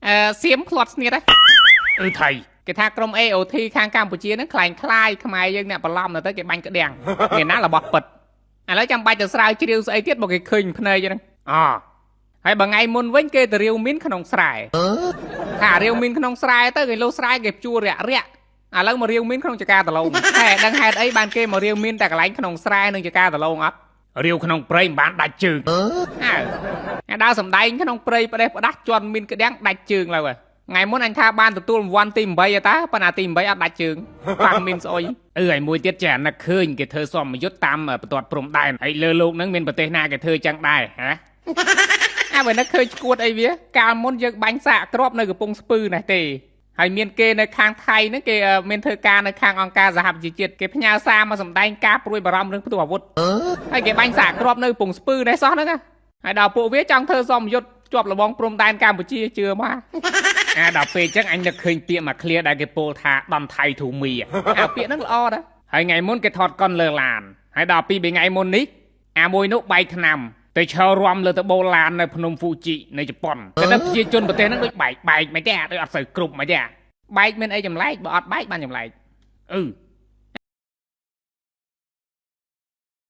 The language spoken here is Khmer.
អឺសៀមផ្្លាត់ស្នៀតហ៎ អឺថៃ គេថាក្រុម AOT ខាងកម្ពុជាហ្នឹងខ្លែងខ្លាយខ្មែរយើងអ្នកបន្លំទៅគេបាញ់ក្តាំងមានណារបស់ពិតឥឡូវចាំបាច់ទៅស្រាវជ្រាវស្អីទៀតបើគេឃើញភ្នែកហ្នឹង អ ហើយបើថ្ងៃមុនវិញគេទៅរាវមីនក្នុងស្រែថារាវមីនក្នុងស្រែទៅគេលោស្រែគេជួររាក់រាក់ឥឡូវមករាវមីនក្នុងចការដលងហែដឹងហេតុអីបានគេមករាវមីនតែកន្លែងក្នុងស្រែនិងចការដលងអត់ រាវក្នុងព្រៃមិនបានដាច់ជើង អើអាដើរសំដែងក្នុងព្រៃផ្ដេសផ្ដាស់ជន់មានក្តាំងដាច់ជើងឡើយថ្ងៃមុនអញថាបានទទួលរង្វាន់ទី8ឯតាប៉ុន្តែទី8អត់ដាច់ជើងប៉ះមានស្អុយ អឺហើយមួយទៀតចេះអានឹកឃើញគេធ្វើសមយុទ្ធតាមបន្ទាត់ព្រំដែនហើយលើលោកហ្នឹងមានប្រទេសណាគេធ្វើចឹងដែរហ៎ អាបើនឹកឃើញឈួតអីវាកាលមុនយើងបាញ់សាកគ្រាប់នៅកំពង់ស្ពឺនេះទេហើយមានគេនៅខាងថៃហ្នឹងគេមានធ្វើការនៅខាងអង្គការសហប្រជាជាតិគេផ្ញើសារមកសម្ដែងការព្រួយបារម្ភរឿងផ្ទុះអាវុធហើយគេបាញ់សាកគ្រាប់នៅកំពង់ស្ពឺនេះសោះហ្នឹងណាហើយដល់ពួកវាចង់ធ្វើសមយុទ្ធជាប់លបងព្រំដែនកម្ពុជាជឿមក អាដល់ពេលចឹងអញនឹកឃើញពាក្យមួយឃ្លាដែលគេពោលថាដំថៃធូមី អាពាក្យហ្នឹងល្អដែរ ហើយថ្ងៃមុនគេថតកុនលើឡានហើយដល់ពីរបីថ្ងៃមុននេះអាមួយនោះបែកថ្នាំទៅឈររំលើតបូឡាននៅភ្នំហ្វូជីនៅជប៉ុនតែដល់ប្រជាជនប្រទេសហ្នឹងដូចបែកបែកមិនទេអាដូចអត់សូវគ្រប់មិនទេអា បែកមានអីចម្លែកបើអត់បែកបានចម្លែក អឺ